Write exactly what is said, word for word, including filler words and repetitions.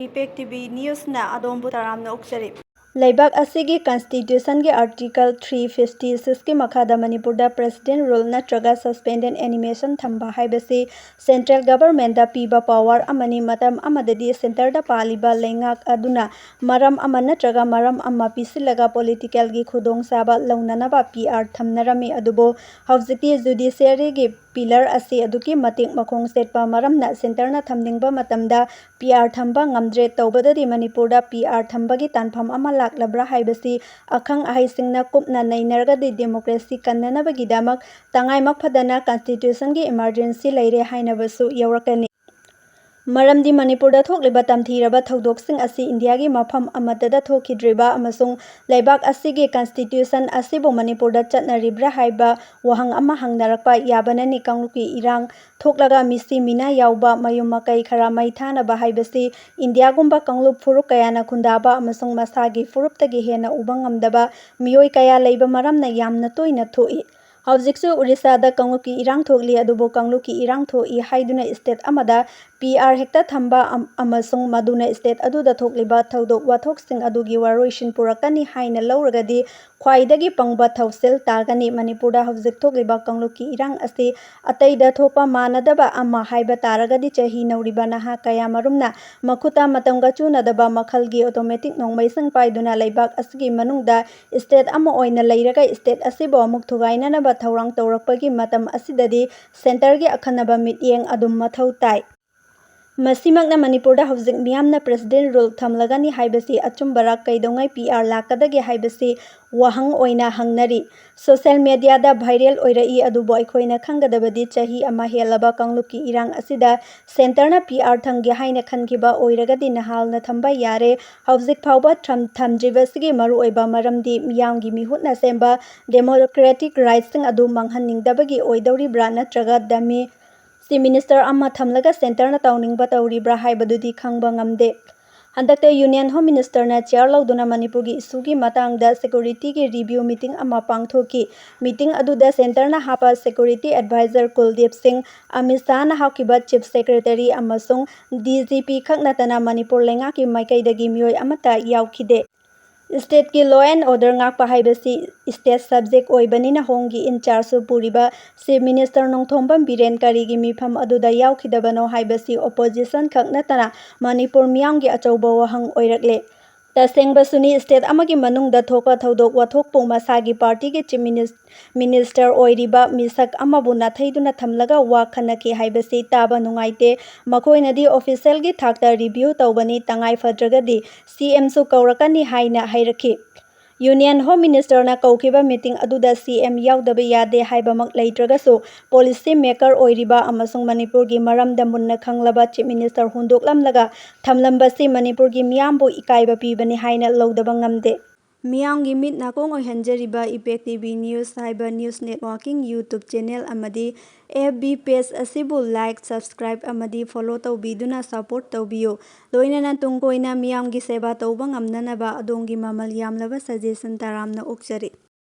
Impact T V Newsꯅ ꯑꯗꯣꯝꯕꯨ ꯇꯔꯥꯝꯅ ꯑꯣꯛꯆꯔꯤ꯫ ꯂꯩꯕꯥꯛ ꯑꯁꯤꯒꯤ Constitutionꯒꯤ Article three fifty sixꯀꯤ ꯃꯈꯥꯗ ꯃꯅꯤꯄꯨꯔꯗ President Rule ꯅꯠꯇ꯭ꯔꯒ Suspended Animation ꯊꯝꯕ ꯍꯥꯏꯕꯁꯤ Central Governmentꯇ ꯄꯤꯕ power ꯑꯃꯅꯤ꯫ ꯃꯇꯝ ꯑꯃꯗꯗꯤ centreꯗ ꯄꯥꯜꯂꯤꯕ ꯂꯩꯉꯥꯛ ꯑꯗꯨꯅ ꯃꯔꯝ ꯑꯃ ꯅꯠꯇ꯭ꯔꯒ ꯃꯔꯝ ꯑꯃ ꯄꯤꯁꯤꯜꯂꯒ politicalꯒꯤ ꯈꯨꯗꯣꯡꯆꯥꯕ ꯂꯧꯅꯅꯕ P R ꯊꯝꯅꯔꯝꯃꯤ꯫ ꯑꯗꯨꯕꯨ ꯍꯧꯖꯤꯛꯇꯤ judiciaryꯒꯤ pillar ꯑꯁꯤ ꯑꯗꯨꯛꯀꯤ ꯃꯇꯤꯛ ꯃꯈꯣꯡ ꯆꯦꯠꯄ ꯃꯔꯝꯅ centreꯅ ꯊꯝꯅꯤꯡꯕ ꯃꯇꯝꯗ P R ꯊꯝꯕ ꯉꯝꯗ꯭ꯔꯦ꯫ ꯇꯧꯕꯗꯗꯤ ꯃꯅꯤꯄꯨꯔꯗ P R ꯊꯝꯕꯒꯤ ꯇꯥꯟꯐꯝ ꯑꯃ ꯂꯥꯛꯂꯕ꯭ꯔꯥ ꯍꯥꯏꯕꯁꯤ ꯑꯈꯪ ꯑꯍꯩꯁꯤꯡꯅ ꯀꯨꯞꯅ ꯅꯩꯅꯔꯒꯗꯤ democracy ꯀꯟꯅꯅꯕꯒꯤꯗꯃꯛ ꯇꯉꯥꯏꯃꯛ ꯐꯗꯅ Constitutionꯒꯤ emergency ꯂꯩꯔꯦ ꯍꯥꯏꯅꯕꯁꯨ ꯌꯥꯎꯔꯛꯀꯅꯤ꯫ ꯃꯔꯝꯗꯤ ꯃꯅꯤꯄꯨꯔꯗ ꯊꯣꯛꯂꯤꯕ ꯇꯝꯊꯤꯔꯕ ꯊꯧꯗꯣꯛꯁꯤꯡ ꯑꯁꯤ ꯏꯟꯗꯤꯌꯥꯒꯤ ꯃꯐꯝ ꯑꯃꯠꯇꯗ ꯊꯣꯛꯈꯤꯗ꯭ꯔꯤꯕ ꯑꯃꯁꯨꯡ ꯂꯩꯕꯥꯛ ꯑꯁꯤꯒꯤ Constitution ꯑꯁꯤꯕꯨ ꯃꯅꯤꯄꯨꯔꯗ ꯆꯠꯅꯔꯤꯕ꯭ꯔꯥ ꯍꯥꯏꯕ ꯋꯥꯍꯪ ꯑꯃ ꯍꯪꯅꯔꯛꯄ ꯌꯥꯕꯅꯅꯤ꯫ ꯀꯥꯡꯂꯨꯞꯀꯤ ꯏꯔꯥꯡ ꯊꯣꯛꯂꯒ ꯃꯤꯁꯤ ꯃꯤꯅꯥ ꯌꯥꯎꯕ, ꯃꯌꯨꯝ ꯃꯀꯩ ꯈꯔ ꯃꯩ ꯊꯥꯅꯕ ꯍꯥꯏꯕꯁꯤ ꯏꯟꯗꯤꯌꯥꯒꯨꯝꯕ ꯀꯥꯡꯂꯨꯞ ꯐꯨꯔꯨꯞ ꯀꯌꯥꯅ ꯈꯨꯟꯗꯥꯕ ꯑꯃꯁꯨꯡ ꯃꯁꯥꯒꯤ ꯐꯨꯔꯨꯞꯇꯒꯤ ꯍꯦꯟꯅ ꯎꯕ ꯉꯝꯗꯕ ꯃꯤꯑꯣꯏ ꯀꯌꯥ ꯂꯩꯕ ꯃꯔꯝꯅ ꯌꯥꯝꯅ ꯇꯣꯏꯅ ꯊꯣꯛꯏ꯫ ꯍꯧꯖꯤꯛꯁꯨ ꯎꯔꯤꯁꯥꯗ ꯀꯥꯡꯂꯨꯞꯀꯤ ꯏꯔꯥꯡ ꯊꯣꯛꯂꯤ, ꯑꯗꯨꯕꯨ ꯀꯥꯡꯂꯨꯞꯀꯤ ꯏꯔꯥꯡ ꯊꯣꯛꯏ ꯍꯥꯏꯗꯨꯅ state ꯑꯃꯗ P R ꯍꯦꯛꯇ ꯊꯝꯕ ꯑꯝ-, ꯑꯃꯁꯨꯡ ꯃꯗꯨꯅ state ꯑꯗꯨꯗ ꯊꯣꯛꯂꯤꯕ ꯊꯧꯗꯣꯛ ꯋꯥꯊꯣꯛꯁꯤꯡ ꯑꯗꯨꯒꯤ ꯋꯥꯔꯣꯏꯁꯤꯟ ꯄꯨꯔꯛꯀꯅꯤ ꯍꯥꯏꯅ ꯂꯧꯔꯒꯗꯤ ꯈ꯭ꯋꯥꯏꯗꯒꯤ ꯄꯪꯕ ꯊꯧꯁꯤꯜ ꯇꯥꯒꯅꯤ꯫ ꯃꯅꯤꯄꯨꯔꯗ ꯍꯧꯖꯤꯛ ꯊꯣꯛꯂꯤꯕ ꯀꯥꯡꯂꯨꯞꯀꯤ ꯏꯔꯥꯡ ꯑꯁꯤ ꯑꯇꯩꯗ ꯊꯣꯛꯄ ꯃꯥꯟꯅꯗꯕ ꯑꯃ ꯍꯥꯏꯕ ꯇꯥꯔꯒꯗꯤ ꯆꯍꯤ ꯅꯧꯔꯤꯕ ꯅꯍꯥ ꯀꯌꯥ ꯃꯔꯨꯝꯅ ꯃꯈꯨꯠꯇ ꯃꯇꯝꯒ ꯆꯨꯅꯗꯕ ꯃꯈꯜꯒꯤ automatic ꯅꯣꯡꯃꯩꯁꯤꯡ ꯄꯥꯏꯗꯨꯅ ꯂꯩꯕꯥꯛ ꯑꯁꯤꯒꯤ ꯃꯅꯨꯡꯗ state ꯑꯃ ꯑꯣꯏꯅ ꯂꯩꯔꯒ state ꯑꯁꯤꯕꯨ ꯑꯃꯨꯛ ꯊꯨꯒꯥꯏꯅꯅꯕ ꯊꯧꯔꯥꯡ ꯇꯧꯔꯛꯄꯒꯤ ꯃꯇꯝ ꯑꯁꯤꯗꯗꯤ centreꯒꯤ ꯑꯈꯟꯅꯕ ꯃꯤꯠꯌꯦꯡ ꯑꯗꯨꯝ ꯃꯊꯧ ꯇꯥꯏ꯫ ꯃꯁꯤꯃꯛꯅ ꯃꯅꯤꯄꯨꯔꯗ ꯍꯧꯖꯤꯛ ꯃꯤꯌꯥꯝꯅ President Rule ꯊꯝꯂꯒꯅꯤ ꯍꯥꯏꯕꯁꯤ ꯑꯆꯨꯝꯕꯔꯥ, ꯀꯩꯗꯧꯉꯩ P R ꯂꯥꯛꯀꯗꯒꯦ ꯍꯥꯏꯕꯁꯤ ꯋꯥꯍꯪ ꯑꯣꯏꯅ ꯍꯪꯅꯔꯤ꯫ Social mediaꯗ viral ꯑꯣꯏꯔꯛꯏ, ꯑꯗꯨꯕꯨ ꯑꯩꯈꯣꯏꯅ ꯈꯪꯒꯗꯕꯗꯤ ꯆꯍꯤ ꯑꯃ ꯍꯦꯜꯂꯕ ꯀꯥꯡꯂꯨꯞꯀꯤ ꯏꯔꯥꯡ ꯑꯁꯤꯗ centreꯅ P R ꯊꯝꯒꯦ ꯍꯥꯏꯅ ꯈꯟꯈꯤꯕ ꯑꯣꯏꯔꯒꯗꯤ ꯅꯍꯥꯜꯅ ꯊꯝꯕ ꯌꯥꯔꯦ꯫ ꯍꯧꯖꯤꯛ ꯐꯥꯎꯕ ꯊꯝ-, ꯊꯝꯗ꯭ꯔꯤꯕꯁꯤꯒꯤ ꯃꯔꯨꯑꯣꯏꯕ ꯃꯔꯝꯗꯤ ꯃꯤꯌꯥꯝꯒꯤ ꯃꯤꯍꯨꯠꯅ ꯁꯦꯝꯕ democratic rightꯁꯤꯡ ꯑꯗꯨ ꯃꯥꯡꯍꯟꯅꯤꯡꯗꯕꯒꯤ ꯑꯣꯏꯗꯧꯔꯤꯕ꯭ꯔꯥ ꯅꯠꯇ꯭ꯔꯒ dummy Chief Minister ꯑꯃ ꯊꯝꯂꯒ centreꯅ ꯇꯧꯅꯤꯡꯕ ꯇꯧꯔꯤꯕ꯭ꯔꯥ ꯍꯥꯏꯕꯗꯨꯗꯤ ꯈꯪꯕ ꯉꯝꯗꯦ꯫ ꯍꯟꯗꯛꯇ Union Home Ministerꯅ chair ꯂꯧꯗꯨꯅ ꯃꯅꯤꯄꯨꯔꯒꯤ issueꯒꯤ ꯃꯇꯥꯡꯗ securityꯒꯤ review meeting ꯑꯃ ꯄꯥꯡꯊꯣꯛꯈꯤ꯫ Meeting ꯑꯗꯨꯗ centreꯅ ꯍꯥꯞꯄ security adviser ꯀꯨꯜꯗꯤꯞ ꯁꯤꯡ, ꯑꯃꯤꯠ ꯁꯥꯍꯅ ꯍꯥꯞꯈꯤꯕ Chief Secretary ꯑꯃꯁꯨꯡ D G P ꯈꯛ ꯅꯠꯇꯅ ꯃꯅꯤꯄꯨꯔ ꯂꯩꯉꯥꯛꯀꯤ ꯃꯥꯏꯀꯩꯗꯒꯤ ꯃꯤꯑꯣꯏ ꯑꯃꯠꯇ ꯌꯥꯎꯈꯤꯗꯦ꯫ Stateꯀꯤ law and order ꯉꯥꯛꯄ ꯍꯥꯏꯕꯁꯤ state subject ꯑꯣꯏꯕꯅꯤꯅ Homeꯒꯤ in chargeꯁꯨ ꯄꯨꯔꯤꯕ Chief Minister ꯅꯣꯡꯊꯣꯝꯕꯝ ꯕꯤꯔꯦꯟ ꯀꯔꯤꯒꯤ ꯃꯤꯐꯝ ꯑꯗꯨꯗ ꯌꯥꯎꯈꯤꯗꯕꯅꯣ ꯍꯥꯏꯕꯁꯤ opposition ꯈꯛ ꯅꯠꯇꯅ ꯃꯅꯤꯄꯨꯔ ꯃꯤꯌꯥꯝꯒꯤ ꯑꯆꯧꯕ ꯋꯥꯍꯪ ꯑꯣꯏꯔꯛꯂꯦ꯫ ꯇꯁꯦꯡꯕꯁꯨꯅꯤ, state ꯑꯃꯒꯤ ꯃꯅꯨꯡꯗ ꯊꯣꯛꯄ ꯊꯧꯗꯣꯛ ꯋꯥꯊꯣꯛꯄꯨ ꯃꯁꯥꯒꯤ partyꯒꯤ Chief Minis-, Minister ꯑꯣꯏꯔꯤꯕ ꯃꯤꯁꯛ ꯑꯃꯕꯨ ꯅꯥꯊꯩꯗꯨꯅ ꯊꯝꯂꯒ ꯋꯥ ꯈꯟꯅꯈꯤ ꯍꯥꯏꯕꯁꯤ ꯇꯥꯕ ꯅꯨꯡꯉꯥꯏꯇꯦ꯫ ꯃꯈꯣꯏꯅꯗꯤ officialꯒꯤ ꯊꯥꯛꯇ review ꯇꯧꯕꯅꯤ, ꯇꯉꯥꯏ ꯐꯗ꯭ꯔꯒꯗꯤ CMꯁꯨ ꯀꯧꯔꯛꯀꯅꯤ ꯍꯥꯏꯅ ꯍꯥꯏꯔꯛꯈꯤ꯫ Union Home Ministerꯅ ꯀꯧꯈꯤꯕ meeting ꯑꯗꯨꯗ CM ꯌꯥꯎꯗꯕ ꯌꯥꯗꯦ ꯍꯥꯏꯕꯃꯛ ꯂꯩꯇ꯭ꯔꯒꯁꯨ, policy maker ꯑꯣꯏꯔꯤꯕ ꯑꯃꯁꯨꯡ ꯃꯅꯤꯄꯨꯔꯒꯤ ꯃꯔꯝꯗ ꯃꯨꯟꯅ ꯈꯪꯂꯕ Chief Minister ꯍꯨꯟꯗꯣꯛꯂꯝꯂꯒ ꯊꯝꯂꯝꯕꯁꯤ ꯃꯅꯤꯄꯨꯔꯒꯤ ꯃꯤꯌꯥꯝꯕꯨ ꯏꯀꯥꯏꯕ ꯄꯤꯕꯅꯤ ꯍꯥꯏꯅ ꯂꯧꯗꯕ ꯉꯝꯗꯦ꯫ ꯃꯤꯌꯥꯝꯒꯤ ꯃꯤꯠ ꯅꯥꯀꯣꯡ ꯑꯣꯏꯍꯟꯖꯔꯤꯕ Impact T V News ꯍꯥꯏꯕ news networking YouTube channel ꯑꯃꯗꯤ F B page ꯑꯁꯤꯕꯨ like, subscribe ꯑꯃꯗꯤ follow ꯇꯧꯕꯤꯗꯨꯅ support ꯇꯧꯕꯤꯌꯨ꯫ ꯂꯣꯏꯅꯅ ꯇꯨꯡ ꯀꯣꯏꯅ ꯃꯤꯌꯥꯝꯒꯤ ꯁꯦꯕꯥ ꯇꯧꯕ ꯉꯝꯅꯅꯕ ꯑꯗꯣꯝꯒꯤ ꯃꯃꯜ ꯌꯥꯝꯂꯕ suggestion ꯇꯔꯥꯝꯅ ꯑꯣꯛꯆꯔꯤ꯫